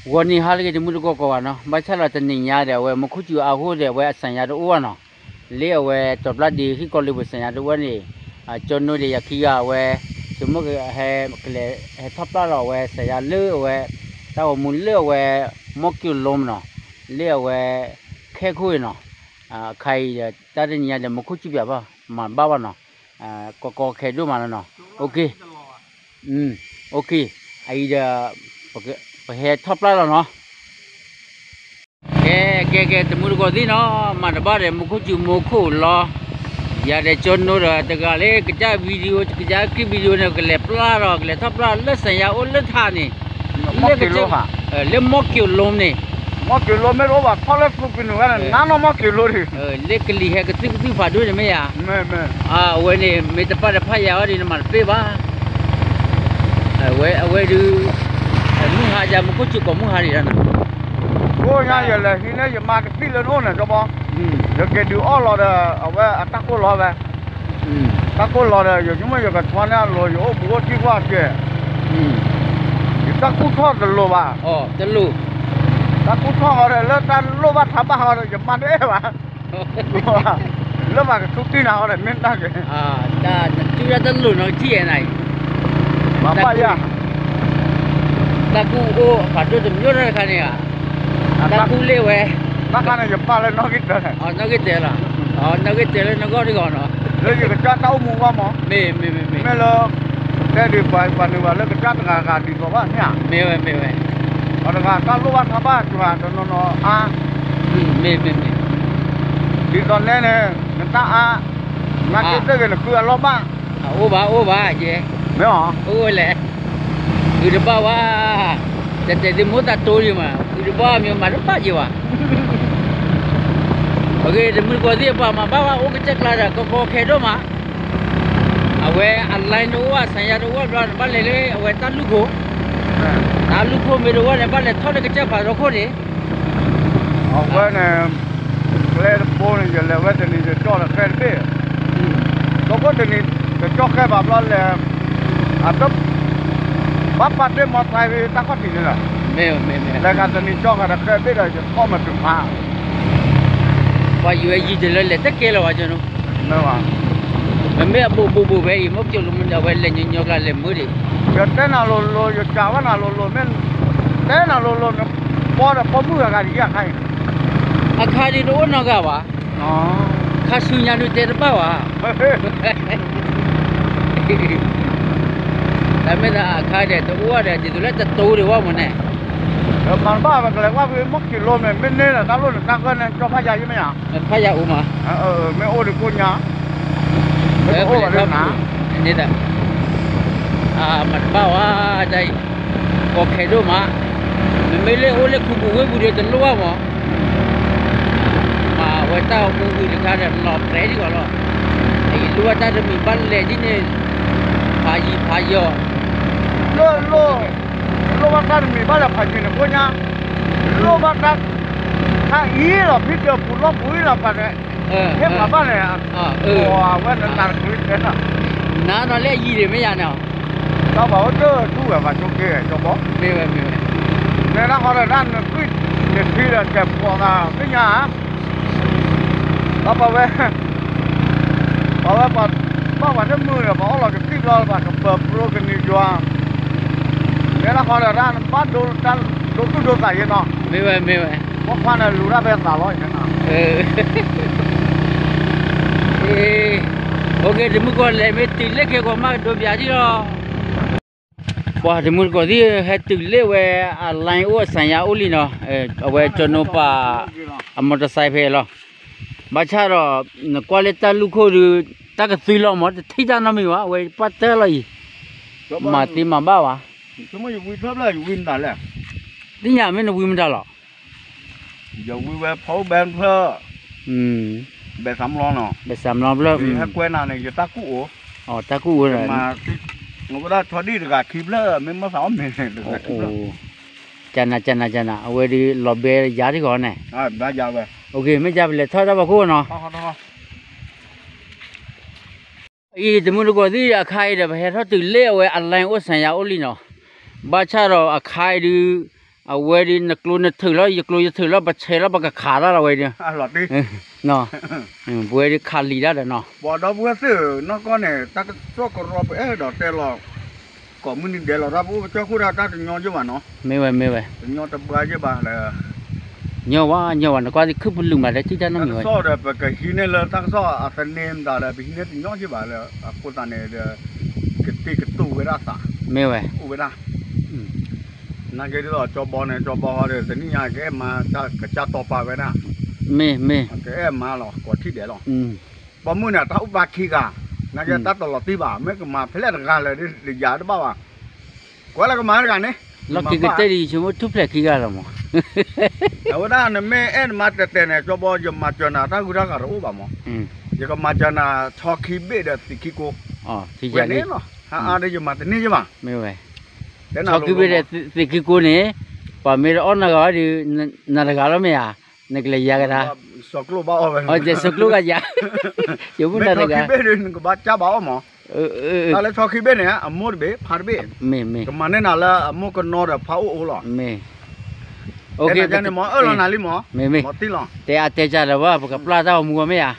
ဂီၤနံၤဟါလၢအဂ့ၤ တမုၢ်တကိးကိးဂၤနီၤ, ဘၣ်ဆၣ်ဒီးတနံၤညါဒီး အဝဲမူခိၣ်စူၤအါဃိဒီး အဝဲအစၢၤညါတအိၣ်ဘၣ်နီၤ, လၢအဝဲတီၤပျၢ်ဒ့ခံကီးလၢပစၢၤညါတအိၣ်ဘၣ်န့ၣ်, ကၠီနိဒီးယခံဂၤအဝဲ, ဆိကမိၣ်ကဟဲ, ကလဲၤဟဲထီၣ်ပျၢ်လီၤအဝဲစၢၤညါလၢအဝဲ, တၢ်ဂီၤမူလၢအဝဲ, မီၢ်ကၠိလိမနီၤ, လၢအဝဲ, ခဲခိၣ်အံၤနီၤ, အခါအံၤဒီး တၢ်တနံၤညါဒီး မူခိၣ်စူၤပၠးဘၣ်, မၤဘၣ်ဘၣ်နီၤ, ကီကီခဲဒိၣ်မးလီၤနီၤ, အိၣ်က့ၤ အံၤဒီး, ပဟဲထီၣ်ပျၢ်လီၤနီၤ, ကဲ, ကဲ, ကဲ, တမုၢ်တကိးသ့ၣ်နီၤ, မၤတဘၣ်ဒီး မူခိၣ်စူၤမူခိၣ်လီၤ, ယၤဒီးကၠီနိဒီးတဂၤလၢကစၢ် video ကစၢ်ခရံာ် video န့ၣ် ကလဲၤပျၢ်ဒီး ကလဲၤထီၣ်ပျၢ်လၢစၢၤညါအိၣ်လၢထးန့ၣ်, လၢမီၢ်ကၠိလိန့ၣ်, မီၢ်ကၠိလိမ့ၢ်တအိၣ်ဘၣ်ထီၣ်လၢသူကနူၤဂၤန့ၣ် နါနီၢ်မီၢ်ကၠိလိဒီး လၢကလံၤဟဲကသုၣ်ကသုၣ်ဖးဒိၣ်န့ၣ်မ့ၢ်ဧါ, အဝဲန့ၣ် မ့ၢ်တပၣ်ဒီးဖးယၤအီၤဒီး နမၤတပ့ၢ်ဘၣ်, အဝဲ, အဝဲဒုး, မုၢ်ဟါယၤ မူခိၣ်စူၤကိးမုၢ်ဟါဒံးဒၣ်နီၤ, ကိးညါယလဲၤဟံးန့ၢ်ယမါကသံၣ်လၢနအိၣ်န့ၣ် ကၠီဘီ, ယက့ၤဒုးအီၣ်လီၤဒီး အဝဲအတၢ်ကိၢ်လီၤဝဲ, တၢ်ကိၢ်လီၤဒီး ယဆိကမိၣ်ယကထွါန့ၢ်အလိၤ ယအိၣ်ဘူးအိၣ်တံၢ်ကွၢ်ကဲ, ယတၢ်ကူၣ်ထီၣ်တလိၤဘၣ်, တၢ်ကူၣ်ထီၣ်ဃီဒီး လၢတၢ်လိၣ်ဘၣ်ထးဘၣ်ဃီဒီး ယမါတအဲၣ်ဘၣ် လၢပှၤကထူတံၢ်နၤဃီဒီး မ့ၢ်တၢ်က့ၤ, တၢ်လိၣ်နီၤကထံၣ်နၤအံၤ, မၤဘၣ်ယၤ, တၢ်ကူၣ်အိၣ်ဖးဒိၣ်တမျိးတၢ်တခါန့ၣ်ဧါ, တၢ်ကူၣ်လ့ၣ်ဝဲ, တၢ်ခါန့ၣ် ယပာ်လၢနီၣ်ဂံၢ်တၢလီၤ, နီၣ်ဂံၢ်တၢလီၤ, နီၣ်ဂံၢ်တၢလၢနဂီၢ်တဂီၢ်နီၤ, လၢယကစၢ်တၢ်အိၣ်မူဂီၢ်မး, မ့ၢ်, မ့ၢ်လၢ ပတဲဒ်ပှၤနုာ်ဘၣ်လၢကစၢ်တဂၤဂၤဒ်သိးဘၣ်မ့ၢ်ဧါ, မ့ၢ်ဝဲ, မ့ၢ်ဝဲ, ပှၤတဂၤတၢ်လိၣ်ဘၣ်ထးဘၣ် တဂၤတနီၤနီၤအါ, မ့ၢ်, မ့ၢ်, မ့ၢ်, ဒ်သိးနဲန့ၣ် နတၢ်အါ, နာ်က့သ့ၣ်ဂ့ၤ နဃုအလီၢ်ဘၣ်, အိၣ်ဘၣ် အိၣ်ဘၣ်ယဲ, မ့ၢ်ဧါ, အိၣ်ဝဲလဲၣ်, ဃုတဘၣ်ဝဲ, တတဲသ့မိၢ်သးတိဒံးမး ဃုတဘၣ်မ့ၢ်မၤတဘၣ်ယဲဘၣ်, အဂ့ၢ် တမုၢ်တကိးသ့ၣ်တဖၣ် မၤဘၣ်ဝဲအိၣ်ကစၢ်ကျါဒီး ကီကီခဲဒိၣ်မး, အဝဲအ line တအိၣ် အစၢၤညါတအိၣ်ဘျီန့ၣ် ဘၣ်လဲၤလၢအဝဲတၢ်လူၢ်ခိၣ်, တၢ်လူၢ်ခိၣ်မ့ၢ်တအိၣ်န့ၣ် ဘၣ်လဲၤထီၣ်လၢကစၢ်ဖးထီခိၣ်န့ၣ်, အဝဲန့ၣ်, ကျဲတဘိန့ၣ် ယလဲၤဝဲတနံၤ ယကၠီၣ်ဒီးဃဲတဘ့ၣ်, ဒီးခိၣ်တနံၤ ယကၠီၣ်ဃဲဘၣ်ဘျီလဲၤ, အတ, ဘၣ်ပာ်တ့ၢ်မီၢ်သးဝံၤတၢ်ခီၣ်ထံးန့ၣ်လီၤ, လဲၤဂၤတနံၤကၠီၣ်ဃဲဒီးဃဲဘ့ၣ်ဒီး ယထီၣ်မၤတုၤဖး ပှၤယွဲယံၤတလၢလဲၤတကဲလၢၤဘၣ်, မ့ၢ်ဘၣ်, မ့မ့ၢ်အဘူးဘူးဘူးဖဲအံၤ မ့ၢ်ကၠိလိာ်မုၢ်ဒီး အဝဲလဲၤညီညီကျါလဲၤမုာ်ဒံး, ယတဲနၤလိၤလိၤ ယကးဝဲနၤလိၤလိၤ မ့ၢ်တဲနၤလိၤလိၤ နဘီဒီးပိာ်မုၣ်ဂၤဂၤဒ်ယခါအံၤ, အခါဒ်တအိၣ်နီတဂၤဘၣ်, ခါဆူညါဒုးတဲတဘၣ်ဘၣ် တၢ်မ့ၢ်တၢ်အခါဒီး တအိၣ်ဒီး ဒ်သိးလၢတတိၤဒံးဝဲမ့ၢ်န့ၣ်, မၤတဘၣ်ဝဲကလဲၤကွၢ်ဖဲမီၢ်ခံးလိန့ၣ် မ့ၢ်န့ၢ်ဒီးတၢ်လိၣ်န့ၣ် တၢ်ဂၢၢ်န့ၣ် ကၠီဖးယၤယမ့ၢ်ဧါ, ဖးယၤအိၣ်မး, မ့ၢ်အိၣ်ဒံးကိၣ်ညါ, မ့ၢ်အိၣ်ဘၣ်ဒ်န့ၣ်, မၤတဘၣ်ဝဲဒ်အံၤ, ကီခဲဒိၣ်မး, မ့မ့ၢ်လၢအိၣ်လၢခူပူၤဝ့ၢ်ပူၤဒီးတလိၣ်ဘၣ်မး မၤဝဲတၢ်အိၣ်မူဝံၤတခါဒီး လီၤပြဲဒံးဂီၤလီၤ, အံၤလိၣ်ဘၣ်တၢ်တမံၤဘၣ်လဲၤဒ်န့ၣ်, ဖးယံၤဖးယီၤ, လိၣ်, လိၣ်ဘၣ်တၢ်တမံၤဘၣ်လဲၤဖးယံၤန့ၣ်ဖိညါ, လိၣ်ဘၣ်တၢ်, ခါအံၤလီၤ ဖံတပူၤလီၢ်ပူၤအံၤလီၤဖးန့ၣ်, ဟဲမၤဘၣ်န့ၣ်, အဝဲနတၢ်တချုးတဲ, နၤနီၤလၢအယံၤဒံးမ့ၢ်ယၤန့ၣ်, တၢ်ဘၣ်အိၣ်တၢ်ထူဝဲဘၣ်ဆိက့ၤကၠီဘီ, မ့ၢ်ဝဲမ့ၢ်ဝဲ, နဲဒၣ်ဃီဒီးဒၣ်နကွံာ်, နထံဒီးကဲးဖှီၣ်သးသ့ၣ်ညါ ဒီးပဝဲ, ပဝဲပှၤ, ဘၣ်ပှၤတမုာ်ဒီး ပှၤအီၣ်လီၤကသံၣ်ဘျီ ပှၤကပၢၤပြိကနံၤယွၤ, မ့ၢ်လၢဃီဒီးတၢ်ဘၣ်ဒိ, ဒိသူၣ်ဒိသးယဲနီၤ, မ့ၢ်ဝဲမ့ၢ်ဝဲ, ပှၤခွါန့ၣ်လူၤတၢ်ဖဲသးလီၤ, အ့, အိၣ်က့ၤ တမုၢ်ကီၢ်လဲၤမ့ၢ်တုၤလၢခဲကိးမးကဒိပၠးဒံးလီၤ ပှၤတမုၢ်တကိးသ့ၣ် ဟဲတုၤလၢဝဲအ line အိၣ်အစၢၤညါအိၣ်လံနီၤ, အဝဲကၠီနိပာ် အ motorcycle ဖဲအံၤလီၤ, ဘၣ်ဆၣ်ဒီး နကွၢ်လၢတၢ်လူၢ်ခိၣ်ဒုး တၢ်ကသုလီၤမး တထံၣ်တၢ်နီတမံၤဘၣ်, အဝဲပှၢ်တၢၢ်လီၤအံၤ, မၤသ့မၤဘၣ်ဘၣ်, သ့ၣ်ညါမ့ၢ်နဝံမတၤလီၤ ယဝံဝဲဖီအူဘဲဖျၢၣ်, ဘဲသးမလီနီၤ, ဘဲသးမလီဖျၢၣ်, ဟဲကွဲနၤန့ၣ် ယတၢ်ကူၣ်အိၣ်, တၢ်ကူၣ်အိၣ်, ဝဲဒၣ်ဆီဒံၣ်တဂၤခံဖျၢၣ် မ့ၢ်မ့ၢ်သးအီၣ်မ့ၤန့ၣ် တဂၤခံဖျၢၣ်, ကနၤကနၤကနၤ အဝဲဒုးလီၤဘဲယၤထံၣ်ကီးန့ၣ်, အံၤတမုၢ်တကိးသ့ၣ်အခါအံၤဒီး ပဟဲထီၣ်တုၤလၢအဝဲအ line အိၣ်စၢၤယၤအိၣ်လံနီၤ, ဘၣ်ဆၣ်ဒီးအခါအံၤဒုး အဝဲဒ်နကျိနထုးလီၤ ယကျိယထုးလီၤ ပဆဲးလီၤ ပကခးတၢ်လီၤဝဲဒၣ်, ပဝဲဒၣ်ခးလံာ်တၢ်ဒီးနီၤ, ပှၤဒီပုၢ်ဝဲၢ်သ့ၣ်ဧၢ နီၢ်ကီၢ်န့ၣ် တၢ်ကစီၣ်ကရီပအဲၣ်ဒိးတဲလီၤ, ကိးမုၢ်နံၤဒဲးလီၤ တၢ်ပအိၣ်ကစၢၢ်ခိၣ်ဒၣ်တၢ်တညီယ့ၢ်ဘၣ်နီၤ, မ့ၢ်ဝဲမ့ၢ်ဝဲ, တညီတဘှါယ့ၢ်ဘၣ်လၢ ညီဝဲညီဝဲ နကွၢ်သ့ၣ်ခုၣ်ပလူးမးလၢထံၣ်တၢ်နီတမံၤဝဲ, တၢ်ကစီၣ်ဒီး ပကဟံးန့ၢ်လၢတၢ်ကစီၣ်အသန့မတၤဒီး ပဟံးန့ၢ်တညီယ့ၢ်ဘၣ်လၢ အဃိသတးန့ၣ်ဒီး ကတ့ကတူာ်ဝဲဒၣ်သး, မ့ၢ်ဝဲ, အိၣ်ဝဲဒၣ် နာ်က့ဒ်သိးကၠီဘီန့ၣ် ကၠီဘီဟီဒီး တနံၣ်ညါကအဲၣ်မါတၢ်ကစၢ်တီပာ်ဝဲဒၣ်, မ့ၢ်မ့ၢ်, ကအဲၣ်မါလီၤ ကိးထံၣ်ဒဲးလီၤ, ပှၤမုၣ်န့ၣ် တၢ်အိၣ်ပာ်ခံဂၤ, နာ်က့တၢ်တလီၤတံၢ်ဘၣ် မ့ၢ်ကမၤဖဲလဲၣ်တဂၤလဲၣ် ယၤတဘၣ်ဘၣ်, ကွၢ်လၢကမၤတဂၤန့ၣ်, လီၢ်ခံကတၢၢ်ဒီး ယဆိကမိၣ်ထူၣ်ဖျဲးခံဂၤလီၤမး, အဝဲဒၣ်နမ့ၢ်အဲၣ်နမါတဲာ်တဲာ်န့ၣ် ကၠီဘီ ယမၤစၢၤနၤတၢ်ဂုၤတၢ်ဂၤတအိၣ်ဘၣ်မး, ယကမၤစၢၤနၤ ဆီခံဘ့ၣ်ဒီးသံးခံကိ, ဝဲန့ၣ်လီၤ, ဟါအါဒီးယမၤတန့ၢ်ယ့ၢ်ဘၣ်, မ့ၢ်ဝဲ, ဆီခံဘ့ၣ်ဒီးသံးခံကိန့ၣ်, ပှၤမ့ၢ်တအီၣ်နၤဂၤဒီး, နၤတဂၤလီၤမ့ၢ်ဧါ, နကလဲၤယၤကဒါ, စီၤကျိၣ်ဘၣ်အီၣ်ဝဲ, စီၤကျိၣ်ဂၤယၤ, ယမ့ၢ်နၤတဂၤ, နကဘၣ်ကၢ်ဘၣ်အီၣ်မး, တၢ်လၢဆီခံဘ့ၣ်န့ၣ် အမိၢ်တဘ့ၣ် ဖါတဘ့ၣ်, မ့ၢ်မ့ၢ်, ကမၤန့ၢ်နၤလၢအမိၢ်ကနီဒီးဖါအိၣ်အိၣ်လီၤ, မ့ၢ်, မ့ၢ်, မ့ၢ်, တဲအတဲကၢ်ဒီးဝဲ ပကပျၢ်တၢ်ဂီၤမူဝဲမ့ၢ်ဧါ,